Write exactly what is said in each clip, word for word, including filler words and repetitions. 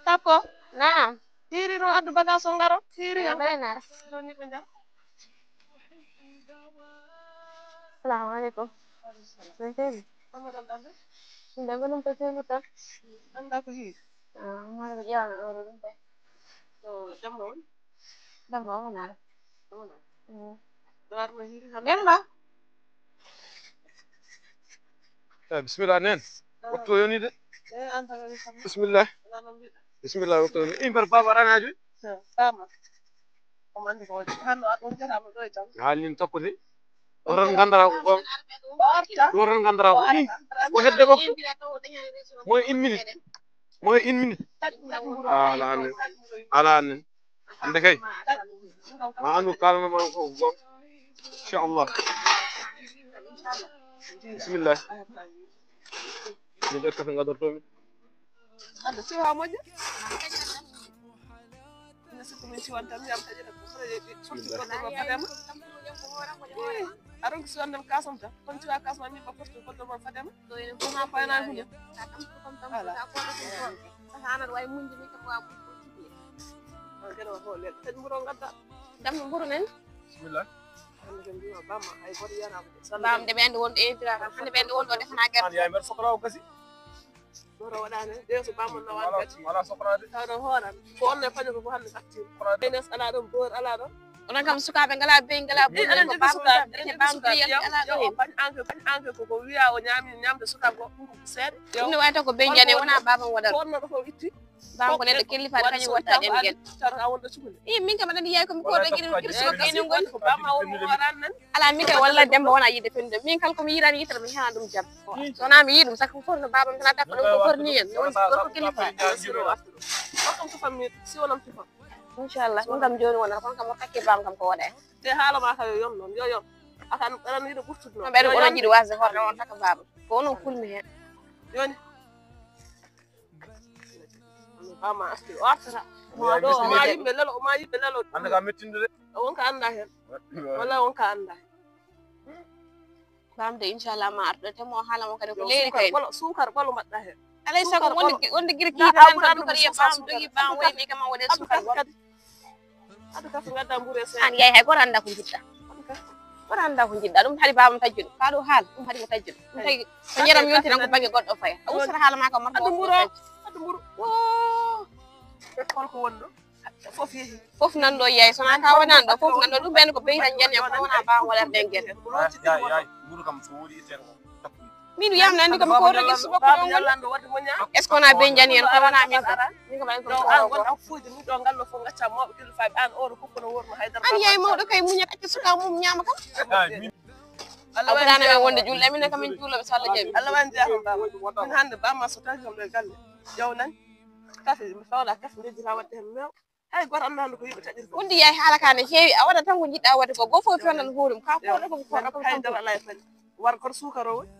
Sappo. Naam. Hiiri no addu bagage o ngaro. Hiiri. Salamu alaikum. Min de gonum ko sirru tan. Anda ko hiiri. Ah, mara ko ƴeewna ɗo ɗum de. To jamma on. Jamma on wonaa. Demba. Eh, bismillah nen. Waktu yoni de. Bismillah. Bismillah, waktu yoni. Imber baba ranaaju. Baba. Ko mandi ko hano adon jara mo do tan. Halin tokkude. Oron gandara ko gon. Oron gandara ko. Ko hedde ko. Moy une minute. Moy une minute. Ala nen. Ala nen. Hannde kay, ma anndu kalma ma ko gom. Inchallah. Bisimilla. Min ƴetta ko ngadortoomi. Hannde si haa moƴƴa. Ina sikku min siwan tan, mi am taƴata ko sara yeɗi. Sorti goɗɗo ma fadema. Aron ko siwan dem kasam tan. Kon siwa kasam min ba porto goɗɗo ma fadema. Ko fayna hunde. Ala. Hanan way munji mi ko wa. Kadi mburu ngadda. Dam mburu nen. Bismillah. Bam de ɓen wonɗo intira tan. Hande ɓen wonɗo defana gerte. An yaay mer sokla o gasi. Woro waɗani. Yeeso bam on nawa gati. Wala sokla de. Taw do horan. Ko onne faño ko hande gatti. Benes ala ɗon, bor ala ɗon. Onon kam sukaaɓe ngala beyi, ngala ɓuri ko bam tan. Ete bam beyi ala ɗon. An ke, an ke ko wiya o ñami ñamde sukaaɓe ko seede. Ɗum ne wawi taw ko beyi jane wona babam waɗata. Ko onno ɗo ko itti. Bam ko neɗɗo kellifaade kañum watta ɗemgel. I min kam aɗa anndi yaay ko mi koɗo giri giri suka kayno ngoni. Ala min kay walla Demba wona yiɗde fennude. Min kala ko mi yiɗani yitere mi hana ɗum jam. So wona mi yiɗum sakko fof no babam tan a takko ɗum ko forni en. No woni gorko kellifaade. Kam to fammi si wonam to fam. Inchallah ɗum kam joni wonata kon kam o takke bam kam ko waɗa. Te haala ma ka yo yom noon yo yom. Akan aɗan yiɗa ɓurtude noon. Ɓeɗo onon jiɗi wasde hoore on taka baba. Ko onon kulmi hen. Joni. Ama aski o artata. Ma ɗo ma yimɓe lelo ma yimɓe lelo. Anda ka mettinde de. Wonka anda hen. Wala wonka anda hen. Bamde inchallah ma arɗo te mo haala mo kadi ko leeri kay. Sukar ɓolo mbaɗɗa hen. Alay sago wonde wonde giri ki tan ko dukar ye bam dogi bam wayni kam wonde sukar ɓolo. Adu ka fi ngadda mbure sen. An yaay hay goto anda ko jiɗɗa. Goto anda ko jiɗɗa ɗum hari babam tajjuɗo ka ɗo haal ɗum hari mo tajjuɗo ɗum tawi ko ñeram yonti tan ko bange goɗɗo faya a usta haala ma ka marko. Adu mburo. Adu mburo. Wo. Hol ko wonɗo. Fof yehi. Fof nan ɗo yaay sona ka wonan ɗo fof nan ɗo ɗum ɓen ko beyi tan jani ko wona ba waɗar ɗen gel. Yaay yaay mburu kam so wodi iten ko. Min wiyam nandi kam ko rogi suba ko ɗon woni. Est ce que wona be jani en ko wona min ko. Min ko ɓen ko ko. An yaay mawɗo kay muñat acca suka mum ñama kam. Abdana men wonde julɗe min kam min julɗo so Allah jaɓi. Allah wani jeex on baba. Min hande bama so tawi kam ɗo galle. Jaw nan. Kafe mi fawla kafe ndejjita wadde hen mew. Hay goto annano ko yiɗo taƴir ko. Undi yaay haala ka ne heewi a waɗa tan ko jiɗɗa wadde ko goo fof fewnan huurum ka ko ɗo ko ko ɗo ko hay dara lay fani. War koto suukaro woni.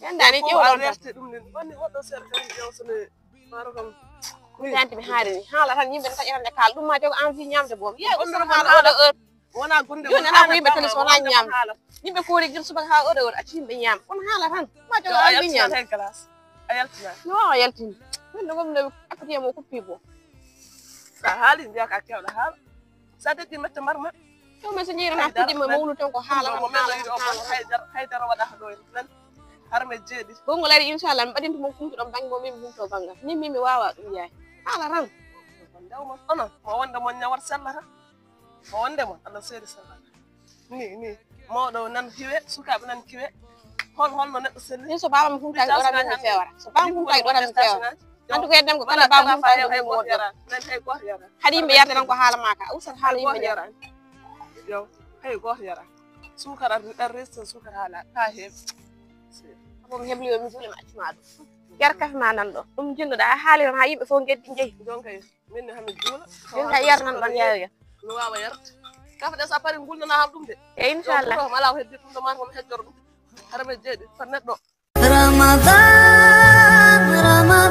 Yandani ƴew ɗon tan. Werte ɗum ni woni woɗɗo seeɗa tan ƴew sone maro kam. Ɗanti mi haari ni haala tan yimɓe ne taƴata nde kaala ɗum ma jogo envie ñamde boom yaay ɗum ɗum haala oɗo heure. Wona gonde joni ana ko yimɓe tele so wona ñamde yimɓe koori gir subaka ha oɗo heure acci yimɓe ñaama kono haala tan ma jogo envie ñamde. Hay glace. A yaltina. No wawa yaltinde min no gomno akkatiya mo kuppi bo. Sa haali mbiya ka kewɗo haala. Sa deƴƴi mette mbar ma. Tewmen so jeeyirana kudima mawlu tan ko haala mo men yiɗo on haydara haydara waɗa ha ɗo en nan. Harme jeeɗi. Gongol ari inchallah mi ɓadinto mon kumtuɗon bangge mo min mi humto banggal min min mi wawa ɗum yaay. Haala tan. Ndewma onon mo wonde mon ñawat sellata. Ko wonde mo Allah seedi sallata. Ni ni mawɗo nan kiwe sukaaɓe nan kiwe. Hol holno neɗɗo selli? Min so baba mi humtaki ɗo tan min fewara so baba mi humtaki ɗo tan min fewara. En tout cas dem ko kala baba mi humtaki ɗo min wonɗo. Nan hay goto yara. Haɗi yimɓe yarde tan ko haala ma ka usat haala yimɓe yara. Yo hay goto yara. Sukara ɗan resten sukara haala ka heewi. Ko mi hebli yo mi juule mi accuma ɗum. Yar kafe ma nan ɗo ɗum jinnoɗa a haali tan ha yimɓe fof geddi jeeyi. Jonkay. Min ne hami juula. Min ka yar nan ɗon yawi. No wawa yar. Kafa ɗe sa pari ngulnana ham ɗum de. E inchallah. Ɗo ala ko heddi ɗum ɗo ma ko hejjoro ɗum. Hara ɓe jeeɗi fa neɗɗo. Ramadan, Ramadan.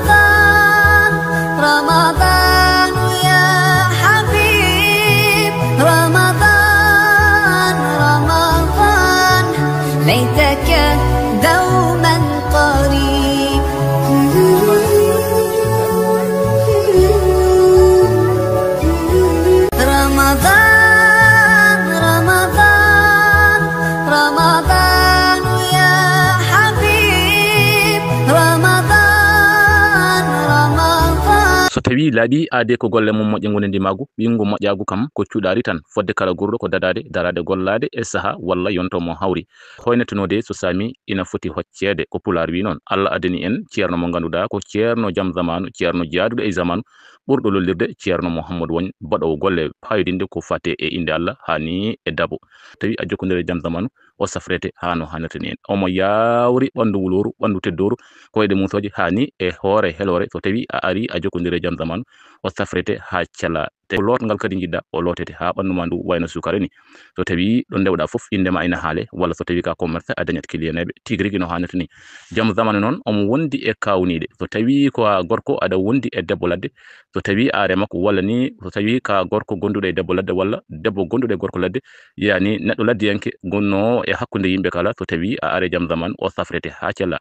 Tawi laaɓi aade ko golle mum moƴƴe ngonandi maagu, ɓiyngu moƴƴaagu kam ko cuɗaari tan, fodde kala gurɗo ko dadaade, daraade gollaade e saha walla yonto mo hawri. Hoynetenoode so saami ina foti hocceede, ko Pulaar wi noon. Allah addani en ceerno mo ngannduɗaa ko ceerno jam zamaanu, ceerno jaaduɗo e zamaanu, ɓurɗo lollirde ceerno Mouhamadou Wagne, baɗoowo golle paayodinɗe ko fate e innde Allah haa ni e dabo. Tawi a jokkondire jam zamaanu, o safrete haa no hannirta ni en. Omo yaawri ɓanndu wulooru, ɓanndu teddooru, koyɗe muusooje haa ni e hoore heloore. So tawi a ari a jokkondire jam zamaanu, o safrete haa cella. Te lootngal kadi njiɗɗa o lootete haa ɓanndu ma ndu wayno suukara ni. So tawi ɗo ndewɗa fof innde ma ina haale, walla so tawi ka commerce a dañat clientɓe tigi rigi no hannirta ni. Jam zamaanu noon omo wondi e kaawniiɗe. So tawi ko a gorko aɗa wondi e debbo ladde, so tawi a remak walla ni, so tawi ka gorko gonduɗo e debbo ladde walla debbo gonduɗo e gorko ladde, yani neɗɗo laddiyanke gonno e hakkunde yimɓe kala, so tawi a are jam zamaanu o safrete haa cella.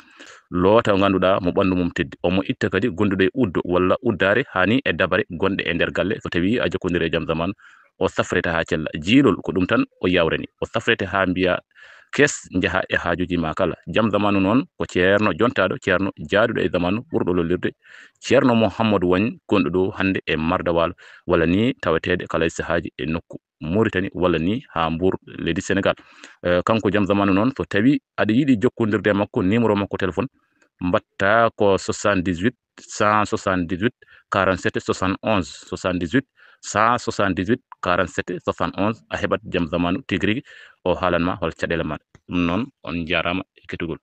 Loota o ngannduɗaa mo ɓanndu mum teddi, omo itta kadi gonduɗo e uddo walla uddaare haa ni e dabare gonɗe e nder galle, so tawi a jokkondire e jam zamaanu o safrete haa cella. Jiilol ko ɗum tan o yawrani, o safrete haa mbiya kees njaha e haajuuji ma kala. Jam zamaanu noon ko ceerno jontaaɗo, ceerno jaaduɗo e zamaanu ɓurɗo lollirde, ceerno Mouhamadou Wagne gonɗo ɗo hannde e Marda Waalo, walla ni taweteede kala e sahaaji e nokku Mauritanie walla ni haa Mbour leydi Sénégal. Eh, kanko jam zamaanu noon so tawi aɗa yiɗi jokkondirde e makko, numéro makko téléphone mbatta ko soixante-dix-huit cent soixante-dix-huit quarante-sept soixante-onze, soixante-dix-huit cent soixante-dix-huit quarante-sept soixante-onze, a heɓat jam zamaanu tigi rigi, o haalan ma hol caɗeele ma. Ɗum noon on njaaraama e kettugol.